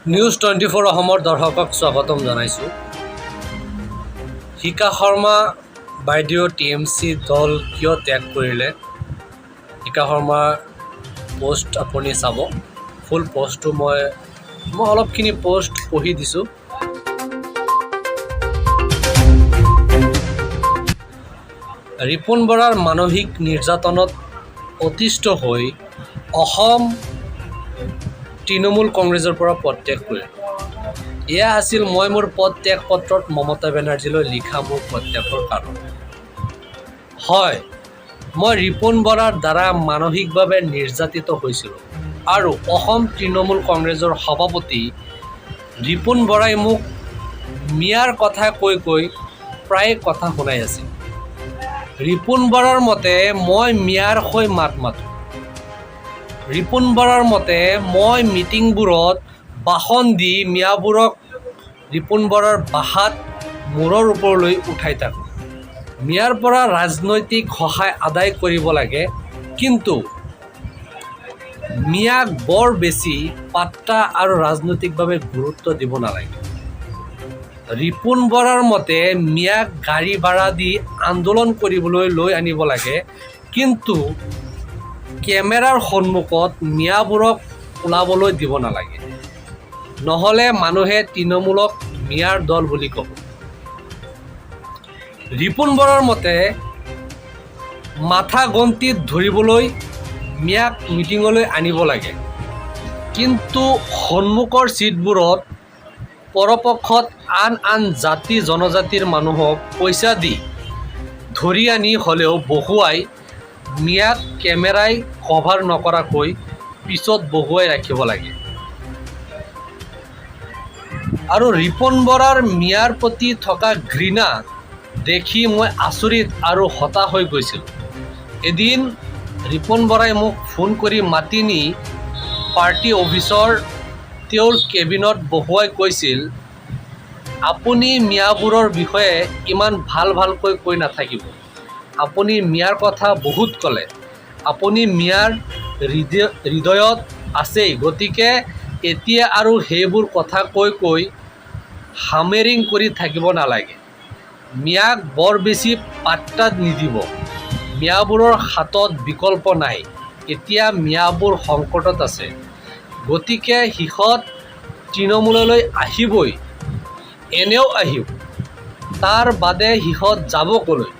News 24 অসমৰ দৰ্শকক স্বাগতম জনাইছোঁ। শিখা শৰ্মা বাইদেউ টিএমচি দল কিয় ত্যাগ কৰিলে? শিখা শৰ্মাৰ পষ্ট আপুনি চাব। ফুল পষ্টটো মই অলপখিনি পষ্ট পঢ়ি দিছোঁ। ৰিপুণ বৰাৰ মানসিক নিৰ্যাতনত অতিষ্ঠ হৈ অসম তৃণমূল কংগ্ৰেছৰ পৰা পদত্যাগ কৰিলোঁ। এয়া আছিল মই মোৰ পদত্যাগ পত্ৰত মমতা বেনাৰ্জীলৈ লিখা মোৰ পদত্যাগৰ কাৰণ। হয়, মই ৰিপুণ বৰাৰ দ্বাৰা মানসিকভাৱে নিৰ্যাতিত হৈছিলোঁ আৰু অসম তৃণমূল কংগ্ৰেছৰ সভাপতি ৰিপুণ বৰাই মোক মিয়াৰ কথা কৈ কৈ প্ৰায়ে কথা শুনাই আছিল। ৰিপুণ বৰাৰ মতে মই মিয়াৰ হৈ মাত মাতোঁ। ৰিপুণ বৰাৰ মতে মই মিটিংবোৰত ভাষণ দি মিয়াবোৰক ৰিপুণ বৰাৰ ভাষাত মূৰৰ ওপৰলৈ উঠাই থাকোঁ। মিয়াৰ পৰা ৰাজনৈতিক সহায় আদায় কৰিব লাগে, কিন্তু মিয়াক বৰ বেছি পাত্তা আৰু ৰাজনৈতিকভাৱে গুৰুত্ব দিব নালাগে। ৰিপুণ বৰাৰ মতে মিয়াক গাড়ী ভাড়া দি আন্দোলন কৰিবলৈ লৈ আনিব লাগে, কিন্তু কেমেৰাৰ সন্মুখত মিয়াবোৰক ওলাবলৈ দিব নালাগে, নহ'লে মানুহে তৃণমূলক মিয়াৰ দল বুলি ক'ব। ৰিপুণ বৰাৰ মতে মাথা গন্তিত ধৰিবলৈ মিয়াক মিটিঙলৈ আনিব লাগে, কিন্তু সন্মুখৰ ছিটবোৰত পৰাপক্ষত আন আন জাতি জনজাতিৰ মানুহক পইচা দি ধৰি আনি হ'লেও বহুৱাই মিয়াক কেমেৰাই কভাৰ নকৰাকৈ পিছত বহুৱাই ৰাখিব লাগে। আৰু ৰিপুণ বৰাৰ মিয়াৰ প্ৰতি থকা ঘৃণা দেখি মই আচৰিত আৰু হতাশ হৈ গৈছিলোঁ। এদিন ৰিপুণ বৰাই মোক ফোন কৰি মাতি নি পাৰ্টি অফিচৰ তেওঁৰ কেবিনত বহুৱাই কৈছিল, "আপুনি মিয়াবোৰৰ বিষয়ে ইমান ভাল ভালকৈ কৈ নাথাকিব। আপুনি মিয়াৰ কথা বহুত ক'লে। আপুনি মিয়াৰ হৃদয়ত আছেই, গতিকে এতিয়া আৰু সেইবোৰ কথা কৈ কৈ হামেৰিং কৰি থাকিব নালাগে। মিয়াক বৰ বেছি পাত্তা নিদিব। মিয়াবোৰৰ হাতত বিকল্প নাই। এতিয়া মিয়াবোৰ সংকটত আছে, গতিকে সিহঁত তৃণমূললৈ আহিবই, এনেও আহিব। তাৰ বাদে সিহঁত যাব ক'লৈ?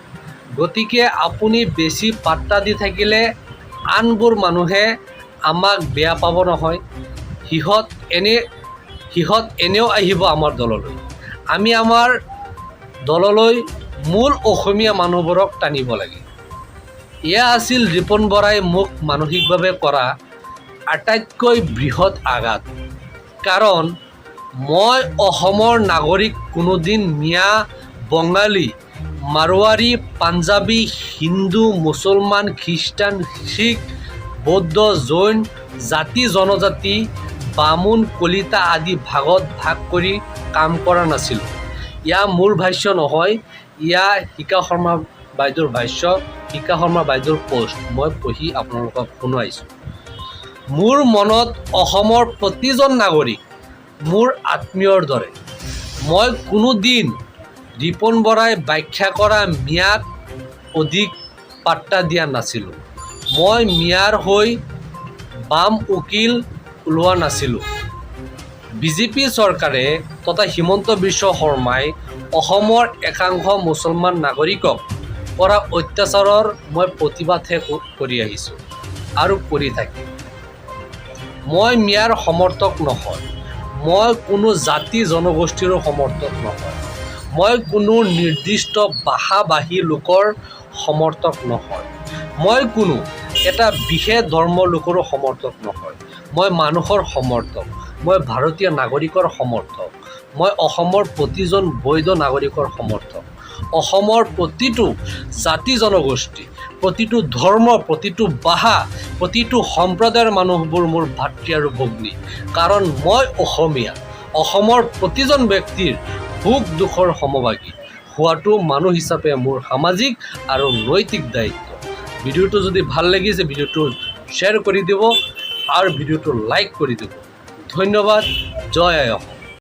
গতিকে আপুনি বেছি পাত্তা দি থাকিলে আনবোৰ মানুহে আমাক বেয়া পাব নহয়। সিহঁত এনেও আহিব আমাৰ দললৈ। আমি আমাৰ দললৈ মূল অসমীয়া মানুহবোৰক টানিব লাগে।" এয়া আছিল ৰিপুণ বৰাই মোক মানসিকভাৱে কৰা আটাইতকৈ বৃহৎ আঘাত। কাৰণ মই অসমৰ নাগৰিক কোনোদিন মিয়া, বঙালী, মাৰোৱাৰী, পাঞ্জাবী, হিন্দু, মুছলমান, খ্ৰীষ্টান, শিখ, বৌদ্ধ, জৈন, জাতি জনজাতি, বামুণ, কলিতা আদি ভাগত ভাগ কৰি কাম কৰা নাছিলোঁ। এয়া মোৰ ভাষ্য নহয়, এয়া শিখা শৰ্মা বাইদেউৰ ভাষ্য, শিখা শৰ্মা বাইদেউৰ পষ্ট মই পঢ়ি আপোনালোকক শুনোৱাইছোঁ। মোৰ মনত অসমৰ প্ৰতিজন নাগৰিক মোৰ আত্মীয়ৰ দৰে। মই কোনোদিন ৰিপুণ বৰাই ব্যাখ্যা কৰা মিয়াক অধিক পাত্তা দিয়া নাছিলোঁ। মই মিয়াৰ হৈ বাম উকিল ওলোৱা নাছিলোঁ। বিজেপি চৰকাৰে তথা হিমন্ত বিশ্ব শৰ্মাই অসমৰ একাংশ মুছলমান নাগৰিকক কৰা অত্যাচাৰৰ মই প্ৰতিবাদহে কৰি আহিছোঁ আৰু কৰি থাকিম। মই মিয়াৰ সমৰ্থক নহয়। মই কোনো জাতি জনগোষ্ঠীৰো সমৰ্থক নহয়। মই কোনো নিৰ্দিষ্ট ভাষা ভাষী লোকৰ সমৰ্থক নহয়। মই কোনো এটা বিশেষ ধৰ্মৰ লোকৰো সমৰ্থক নহয়। মই মানুহৰ সমৰ্থক। মই ভাৰতীয় নাগৰিকৰ সমৰ্থক। মই অসমৰ প্ৰতিজন বৈধ নাগৰিকৰ সমৰ্থক। অসমৰ প্ৰতিটো জাতি জনগোষ্ঠী, প্ৰতিটো ধৰ্ম, প্ৰতিটো ভাষা, প্ৰতিটো সম্প্ৰদায়ৰ মানুহবোৰ মোৰ ভাতৃ আৰু ভগ্নী। কাৰণ মই অসমীয়া। অসমৰ প্ৰতিজন ব্যক্তিৰ সুখ দুখৰ সমভাগী হোৱাটো মানুহ হিচাপে মোৰ সামাজিক আৰু নৈতিক দায়িত্ব। ভিডিঅ'টো যদি ভাল লাগিছে, ভিডিঅ'টো শ্বেয়াৰ কৰি দিব আৰু ভিডিঅ'টো লাইক কৰি দিব। ধন্যবাদ। জয় আই অসম।